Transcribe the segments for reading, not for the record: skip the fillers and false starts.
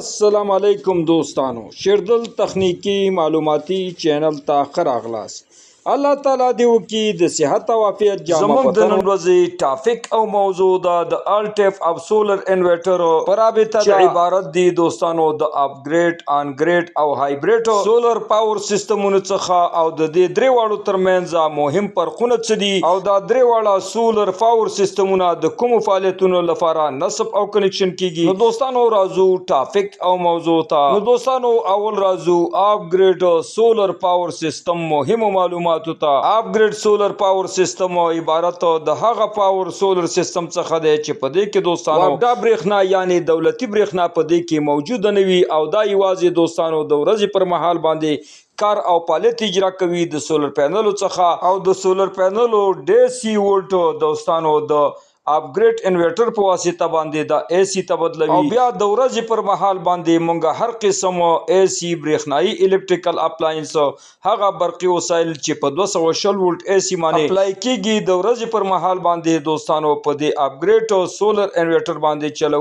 السلام علیکم دوستانو، شیردل تخنیکی معلوماتي چینل ته ښه راغلاست. الله تعالی دې وکړي د صحت او عافیت جامه. زموږ د نن ورځې topic او موضوع ده د all type of solar inverter په رابطه چې عبارت دي دوستانو د off grid، on grid او hybrid solar power سیستمونو څخه، او د دې درې واړو ترمنځ مهم فرقونه څه دي، او دا درې واړه solar power سیستمونه د کومو فعالیتونو لپاره نصب او connection کیږي. نو دوستانو، راځو topic او موضوع ته. نو دوستانو، اول راځو off grid solar power system مهمو معلوماتو ته. Off grid solar power system عبارت د هغه power solar system څخه دی چې په دې کې دوستانو واپډا برېښنا یعنی دولتي برېښنا په دې کې موجوده نه وي، او دا یوازې دوستانو د ورځې پر مهال باندې کار او فعالیت اجرا کوي د سولر پینلو څخه، او د سولر پینلو DC ولټ دوستانو د off grid inverter په واسطه باندې د AC ته بدلوي، او بیا د ورځې پر مهال باندې مونږ هر قسم AC برېښنايي electrical appliance، هغه برقي وسایل چې په 220 ولټ AC باندې apply کیږي، د ورځې پر مهال باندې دوستانو په دې off grid solar inverter باندې چلو،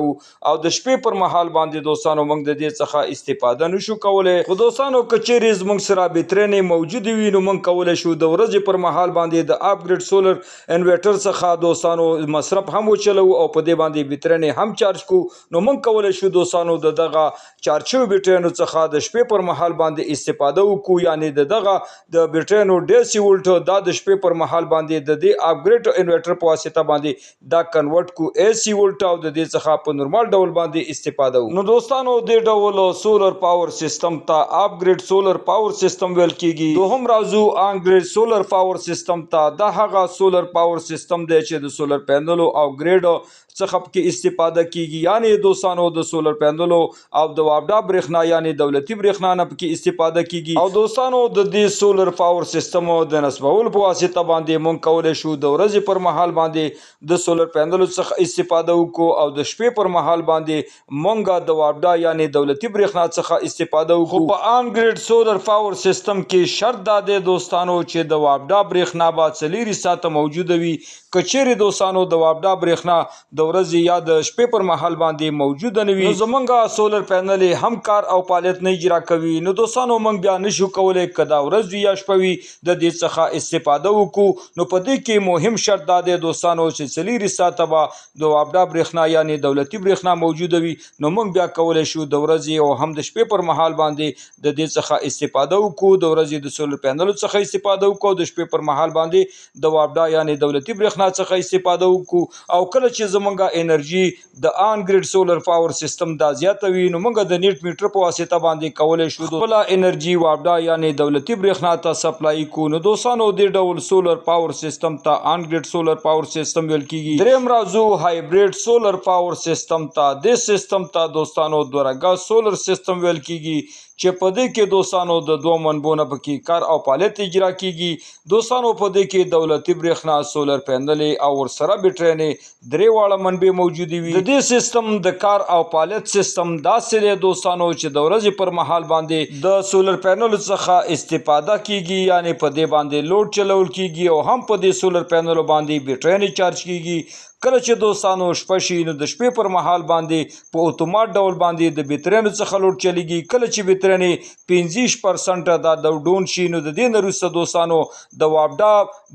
او د شپې پر مهال باندې دوستانو مونږ د دې څخه استفاده نشو کولی. خو دوستانو، که چیرې زمونږ سره بیترینې موجودې وي، نو مونږ کولی شو د ورځې پر مهال باندې د off grid solar inverter څخه دوستانو مصرف هم وچلو او په دې باندې بیترینې هم چارج کو. نو مونږ کولی شو دوستانو د دغه چارج شوي بیترینو څخه د شپې پر مهال باندې استفاده وکړو، یعنی د دغه د بیترینو DC ولټ دا د شپې پر مهال باندې د دې off grid inverter په واسطه باندې دا convert کو AC ولټ او د دې څخه په نورمال ډول باندې استفاده وکړو. نو دوستانو، دې ډول solar power system ته off grid solar power system ویل کیږي. دوهم راځو on grid solar power system ته. دا هغه solar power system دی چې د سولر پینلو او grid څخه پکې استفاده کیږي، یعنی دوستانو د سولر پینلو او د واپډا برېښنا یعنی دولتي برېښنا نه پکې استفاده کیږي. او دوستانو، د دې solar power system د نصبولو په واسطه باندې مونږ کولی شو د ورځې پر مهال باندې د سولر پینلو څخه استفاده وکړو او د شپې پر مهال باندې مونږ د واپډا یعنی دولتي برېښنا څخه استفاده وکړو. خو په on grid solar power system کې شرط دا دی دوستانو چې د واپډا برېښنا به 24 ساعته موجوده وي. که چیرې دوستانو د واپډا برېښنا د ورځې یا د شپې پر مهال باندې موجوده نه وي، نو زمونږ سولر پینل هم کار او فعالیت نه اجرا کوي. نو دوستانو، مونږ بیا نشو کولی که دا ورځ وي یا شپه وي د دې څخه استفاده وکړو. نو په دې کې مهم شرط دا دی دوستانو چې 24 ساعته به د واپډا برېښنا یعنی دولتي برېښنا موجوده وي، نو مونږ بیا کولی شو د ورځې او هم د شپې پر مهال باندې د دې څخه استفاده وکړو، د ورځې د سولر پینلو څخه استفاده وکړو، د شپې پر مهال باندې د واپډا یعنی دولتي برېښنا څخه استفاده وکړو. او کله چې زمونږ انرژي د on grid solar power system دا زیاته وي، نو موږ د net meter په واسطه باندې کولی شو خپله انرژي واپډا یعنی دولتي برېښنا ته supply کو. نو دوستانو، دې ډول solar power system ته on grid solar power system ویل کیږي. دریم راځو hybrid solar power system ته. دې سیستم ته دوستانو دوه رنګه solar system ویل کیږي چې په دې کې دوستانو د دوه منبعو نه پکې کار او فعالیت اجرا کیږي. دوستانو، په دې کې دولتي برېښنا، سولر پینلې او ورسره بیټرینې، درې واړه منبع موجودې وي. د دې سیستم د کار او فعالیت سیستم داسې دی دوستانو چې د ورځې پر مهال باندې د سولر پینلو څخه استفاده کیږي، یعنی په دې باندې load چلول کیږي او هم په دې سولر پینلو باندې بیټرینې چارج کیږي. کله چې دوستانو شپه شي، نو د شپې پر مهال باندې په اتومات ډول باندې د بیټرینو څخه load چلیږي. کله چې بیټرینې 25% دا down شي، نو د دې نه وروسته دوستانو د واپډا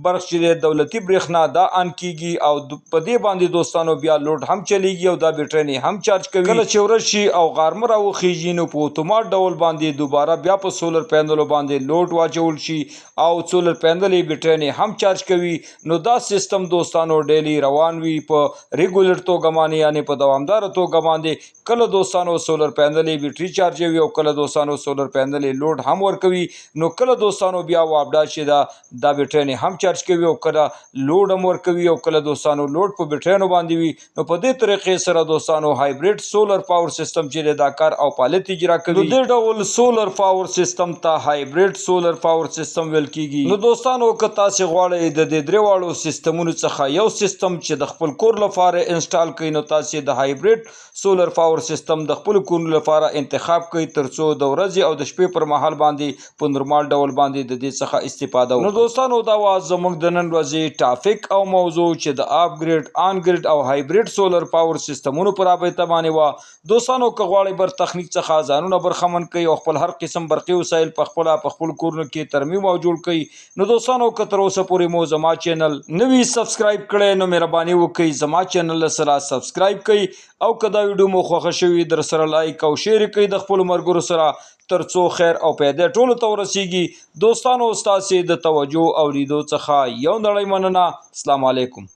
برق چې دی، دولتي برېښنا، دا on کیږي او په دې باندې دوستانو بیا load هم چلیږي او دا بیټرینې هم چارج کوي. کله چې ورځ شي او غرمه راوخیږي، نو په اتومات ډول باندې دوباره بیا په سولر پینلو باندې load واچول شي او سولر پینلې بیټرینې هم چارج کوي. نو دا سیستم دوستانو daily روان وي په regular توګه باندې، یعنی په دوامداره توګه باندې. کله دوستانو سولر پینلې بیټری چارجوي او کله دوستانو سولر پینلې load هم ورکوي. نو کله دوستانو بیا واپډا چې دا دا بیټرینې هم چارج کوي او کله load هم ورکوي او کله دوستانو load په بیټرینو باندې وي. نو په دې طریقې سره دوستانو hybrid solar power system چې دا کار او فعالیت اجرا کوي. نو دې ډول solar power system ته hybrid solar power system ویل کیږي. نو دوستانو، که تاسو غواړئ د دې درې واړو سیستمونو څخه یو سیستم چې د خپل خپل کور لپاره انسټال کړئ، نو تاسو د hybrid solar power system د خپل کورونو لپاره انتخاب کړئ، ترڅو د ورځې او د شپې پر مهال باندې په نورمال ډول باندې د دې څخه استفاده وکړئ. نو دوستانو، دا وه زموږ د نن ورځې topic او موضوع چې د off grid، on grid او hybrid solar power سیستمونو پر رابطه باندې وه. دوستانو، که غواړئ برق تخنیک څخه ځانونه برخمن کړئ او خپل هر قسم برقي وسایل په خپله په خپل کورونو کې ترمیم او جوړ کړئ، نو دوستانو، که تر اوسه پورې مو زما چینل نه وي subscribe کړی، نو مهرباني وکړئ، زما چینل سره subscribe کړئ، او که دا ویډیو مو خوښه شوي، در سره like او share کړئ د خپلو ملګرو سره، ترڅو خیر او پیدا ټولو ته ورسیږي. دوستانو، ستاسې د توجه او لیدو څخه یو نړۍ مننه. السلام علیکم.